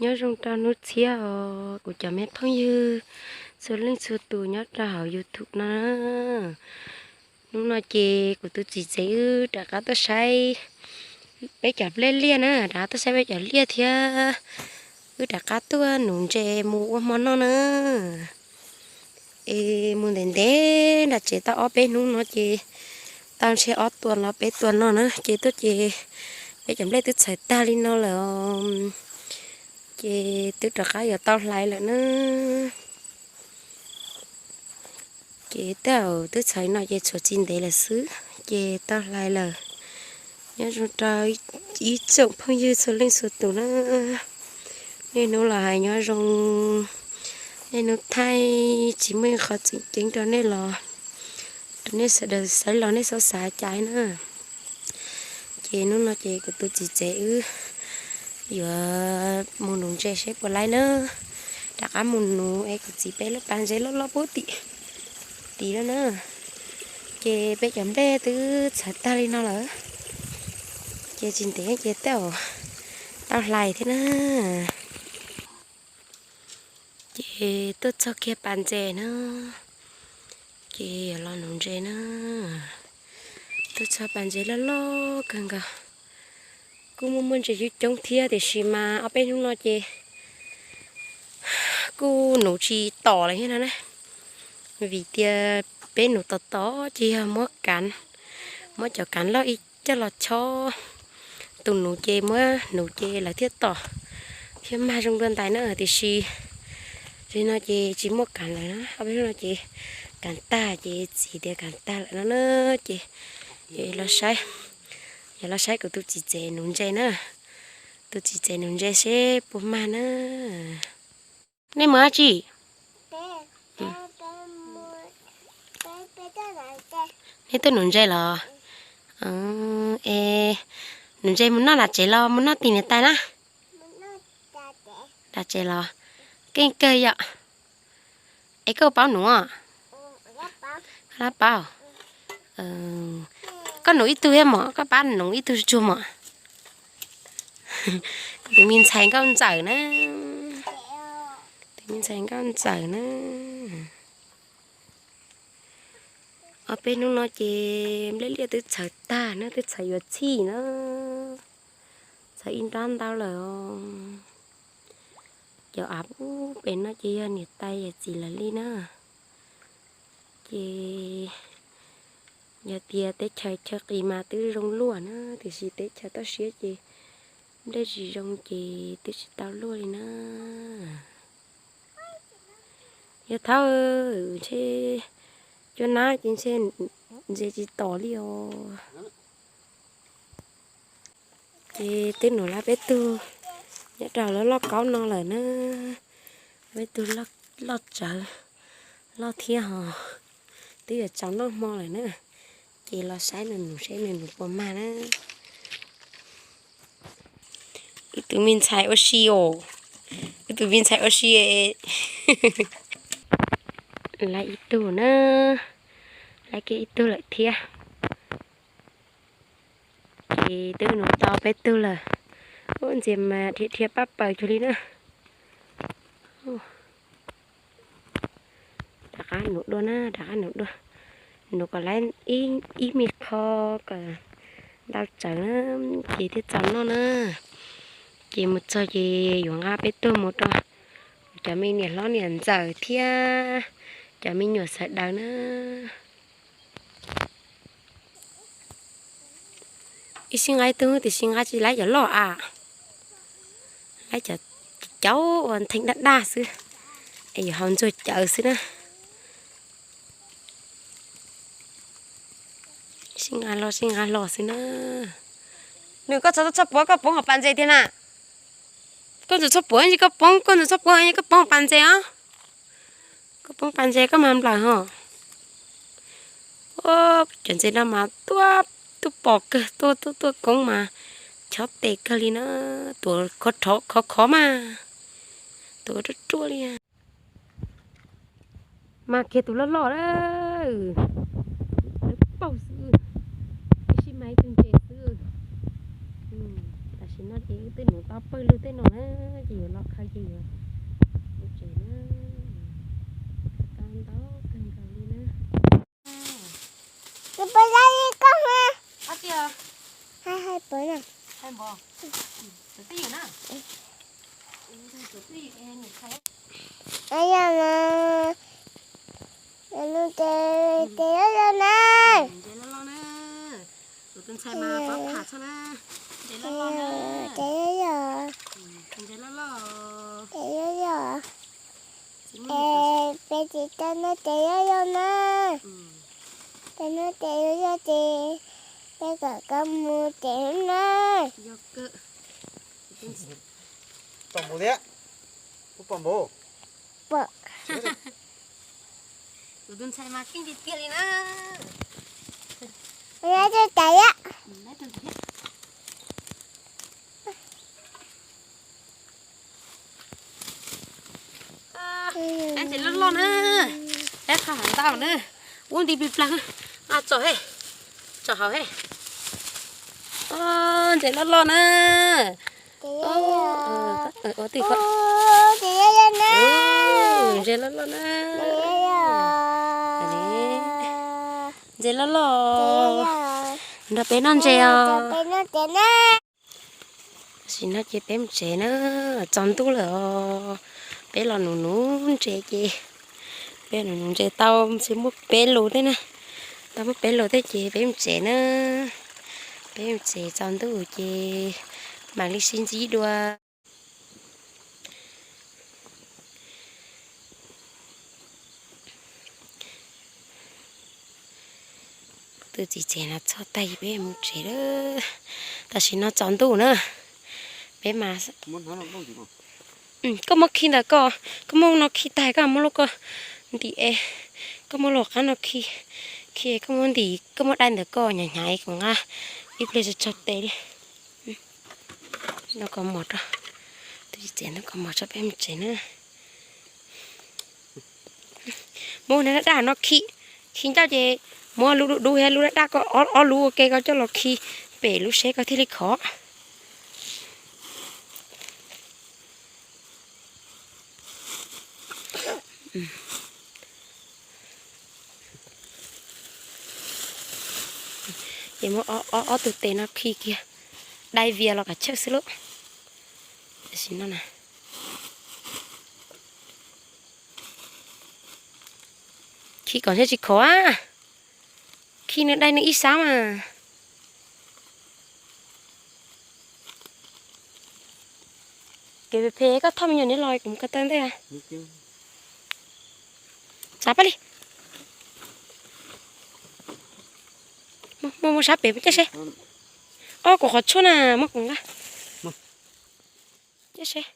Nyob zoo rau hnub txhiab os kuv cov me phooj ywg txhua leej txhua tus nyob rau hauv YouTube no. Hnub no ces kuv tus txiv tsev wb rov qab tuaj saib peb cov nplej liaj na, rov qab tuaj saib peb cov liaj thiab wb rov qab tuaj nuv ntses mus ua hmo noj na. Es mus ntev ntev nram tsev tau ob peb hnub no ces tau ntshe ob tuas los peb tuas no na ces tuaj ces peb cov nplej twb txhawv tag li no lawm. Ces twb rov qab yuav tau hlais lawm na. Ces tej zaum twb txhawv no ces tshuav tsis ntev lawm xwb ces tau hlais lawm. Nyob zoo rau ib tsoom phooj ywg txhua leej txhua tus na. Niaj hnub los hais nyob zoo, niaj hnub thaij tsis muaj ib qho tseem ceeb rau nej los, rau nej sawv daws saib los nej txhob xav cas na. Ces hnub no ces kuv tus txiv tsev wb yuav mus nuv ntses seb puas laib na. Rov qab mus nuv es kuv txiv peb lub pas ntses loj loj pub tim tid lawm na. Ces peb cov nplej twb txhawv tag li no lawm. Ces tsis ntev ces tej zaum tau hlais thiab na. Ces tuaj txog kiag pas ntses na, ces yuav los nuv ntses na. Tuaj txog pas ntses loj loj kawg nkaus. Kuj muaj muaj ntses coob coob thiab tiam sis mas ob peb hnub no ces kuj nuv tsis tom lawm thiab no na. Vim tias peb nuv tom tom ces yog muab kav, muab cov kav loj ib coj los chob. Tus nuv ces muab nuv ces lawv thiaj tom, thiaj mag zoo dua ntais na tiam sis li no ces tsis muaj kav lawm na, ob peb hnub no ces kav tag ces txiv tias kav tag lawm no na. Ces yog los saib, yog los saib kuv tus txiv tsev nuv ntses na. Tus txiv tsev nuv ntses seb puas mag na. Nej mus dab tsi? Nej tuaj nuv ntses los? Es nuv ntses mus noj nram tsev los mus noj tim niam tais na? Nram tsev los? Keej kawg yom. Es koj paub nuv? Koj paub? Koj nuv ib tug thiab mos, koj pab nuv ib tug tsuag mos. Kuv tus me ntxhais nkauj ntxawm na. Tus me ntxhais nkauj ntxawm na. Ob peb hnub no ces nplej liaj twb txhawv tag na, twb txhawv yuav txhij na. Txhawv ib nrab ntau lawm os. Cov av ub pem no ces yog niam tais yawm txiv lawv li na. Ces yog tias teb chaws chaw qis mas twb zoo luaj na, tiam sis teb chaws toj siab ces nplej tsis zoo ces twb tsis tau luaj li na. Yog thaum ntshe cua nab ces ntshe ntses tsis tom li os. Ces twb nuv lawm peb tug nyob rau lub lauj kaub no lawm na. Peb tug loj tsawv, loj thiab hos, twb yuav tsaus noj hmo lawm na. Ces los saib nws nuv seb nws nuv puas mag na. Wb tus me ntxhais ua si os, wb tus me ntxhais ua si. Lawv ib tug na, lawv kiag ib tug lawm thiab. Ces twb nuv tau peb tug lawm. Ub, ntxias mas dhia dhia pab paws cuag li na. Rov qab nuv dua na, rov qab nuv dua. Nuv kom lawv ib me qho kom ntau tsawv na, ces thiaj txaus noj na. Ces mus txog ces yuav nqa peb tug mus rau cov me niam hlob niam ntxawm thiab cov me nyuam sawv daws na. Ib sij nqa ib tug tiam sis nqa tsis laib cov loj a, laib cov caub uas ntheej daj daj xwb, es yuav haus ntxuag cawv xwb na. Sib nqa los sib nqa los xwb na. Nws koj txhob txhob puav, koj poob hauv pas ntses tiag na. Koj ntxuav txhob puav, koj poob, koj ntxuav txhob puav, koj poob hauv pas ntses os. Koj poob pas ntses koj mas nplawm ho. Cov ntses no mas tuaj, tuaj pom kawg, tuaj tuaj tuaj koob mas chob tes kawg li na. Tuav khov khov mas, tuav ruaj ruaj li. Mas kiag tus loj loj na, lawv paug xwb, ib sij mas ib tug ntses xwb. Tam sim No ces wb twb nuv tau pawg lug tej no na, ces yuav los khaws ces yuav mus tsev na. Tau ntau kawg nkaus li na. Pab li koj ha. Hais pab na. Hais npov. Txawm twj ywm na. Txawm twj ywm es nws khaws. Yog no, ntses loj loj na. Ntses loj loj na. Kuv tus ntxhais mas pov pham txhob na. Ntses loj loj na. Ntses loj loj. Ntses loj loj. Peb tsis tau noj tes yog yog na. Tes noj tes yog yog ces peb kom koj mus tsev na. Txom npum thiab. Puas pom npum? Pom. Kuv tus ntxhais mas keej tiag tiag li na. Tus ntxhais yam. Ntses loj loj na, peb qhov hauv ntau na, ub nti plig plag, tsom he, tsom hauv he. Ntses loj loj na. Ua twj ko. Ntses loj loj na. Ntses loj loj. Nrog peb noj ntses os. Tam sim no ces peb mus tsev na, tsaus ntuj lawm os. Peb los nuv nuv ntses ces, peb nuv nuv ntses tau tsis muaj peb lus thiab na, tau muaj peb lus thiab ces peb mus tsev na. Peb mus tsev tsaus ntuj ces mam li sib ntsib dua. Tus txiv tsev no txog tag peb mus tsev lawm. Tam sim no tsaus ntuj na, peb mas, koj muab khi ntawm ko, koj muab no khi tag koj muab lub ko ntim es, koj muab lub qab no khi, khi koj muab ntim, koj muab dai ntawm ko hnyav hnyav es kom nqa ib pliag tso tsau tes li. Noj kos mov rau, tus txiv tsev noj kos mov tso peb mus tsev na. Muab daj daj no khi, khi ncauj ces muab lub dub dub thiab lub daj daj ko ob lub ua ke ko coj los khi pem lub seb ko thiaj li khov. Ces muab ob tug tes no khi kiag, dai vias los kav chawj xwb lauj. Tam sim no na, khi kom ntshe tsis khov a, khi nws dai nws ib sab mas. Kev phem phem koj thauj me nyuam niam los kuv mus ko taw ntej. Xav pab li. Muaj muaj sab pem caj seb. Ob kuv qhov tshuaj na muaj kuv nqa. Caj seb.